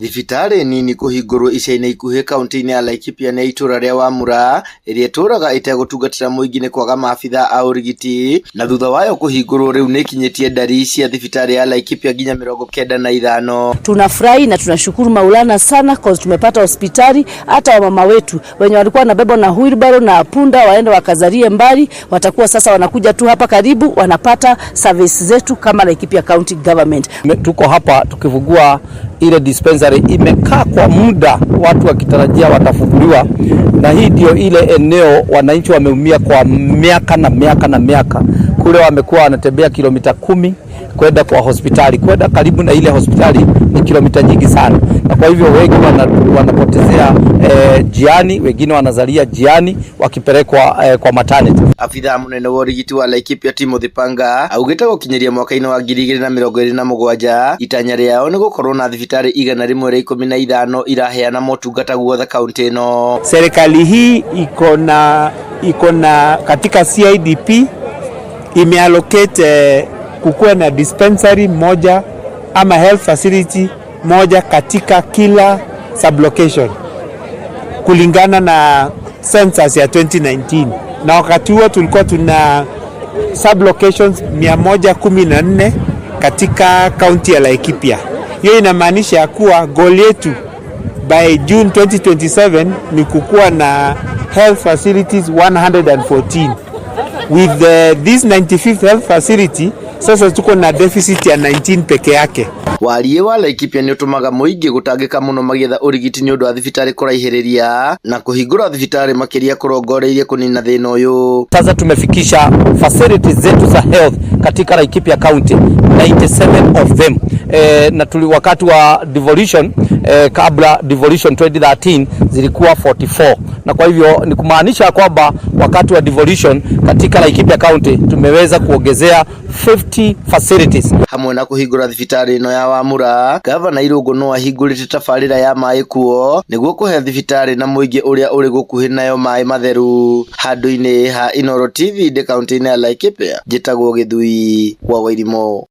Thibitarĩ nini kũhingũrwo ica-inĩ ikuhĩ kaunti-inĩ ya Laikipia nĩ itũra rĩa Wamura ĩrĩa ĩtũraga ĩtegũtungatĩra mũingĩ nĩ kwaga maabithaa a ũrigiti, na thutha wayo kũhingũrwo rĩu nĩĩkinyĩtie ndari cia thibitarĩ ya Laikipia nginya 95. Tunafurahi na tunashukuru Maulana sana cause tumepata hospitali. Hata wamama wetu wenye walikuwa wanabebwa na wheelbarrow na punda waende wakazalie mbali, watakuwa sasa wanakuja tu hapa karibu, wanapata service zetu kama Laikipia County Government. Tuko hapa tukifungua ile dispensary, imekaa kwa muda watu wakitarajia watafunguliwa, na hii ndio ile eneo wananchi wameumia kwa miaka na miaka na miaka. Kule wamekuwa wanatembea kilomita 10 kwenda kwa hospitali, kwenda karibu na ile hospitali ni kilomita nyingi sana, na kwa hivyo wengi wanapotezea jiani, wengine wanazalia jiani wakipelekwa kwa maternity. Abithaa mũnene wa ũrigiti wa Laikipia Timothy Panga augĩte gũkinyĩria mwaka-inĩ wa 2027 itanya rĩao nĩ gũkorwo na thibitarĩ 115 iraheana motungata guothe kaunti ĩno. Serikali hii iko na katika CIDP imeallocate kukuwa na dispensary moja ama health facility moja katika kila sublocation kulingana na census ya 2019, na wakati huo tulikuwa tuna sublocations 114 katika kaunti ya Laikipia. Hiyo inamaanisha ya kuwa goal yetu by June 2027 ni kukuwa na health facilities 114. With this 95th health facility, sasa tuko na deficit ya 19 peke yake. Wariĩ wa Laikipia nĩ ũtũmaga mũingĩ gũtangĩka mũno magĩetha ũrigiti nĩ ũndũ wa thibitarĩ kũraihĩrĩria, na kũhingũra thibitarĩ makĩria kũrongoreirie kũnina thĩna ũyũ. Sasa tumefikisha facilities zetu za health katika Laikipia County 97 of them. Na tuli wakati wa devolution, kabla devolution 2013 zilikuwa 44, na kwa hivyo ni kumaanisha kwamba wakati wa devolution katika Laikipia County tumeweza kuongezea 50 facilities. Hamwe na kũhingũra thibitarĩ ĩno ya Wamura, Gavana Irũngũ no ahingũrĩte tabarĩra ya maĩ kuo nĩguo kũhe thibitarĩ na mũingĩ ũrĩa ũrĩ gũkuhĩ nayo maĩ matheru. Handũ-inĩ ha Inooro TV ndĩ kaunti-inĩ ya Laikipia, njĩtagwo Gĩthui wa Wairimu.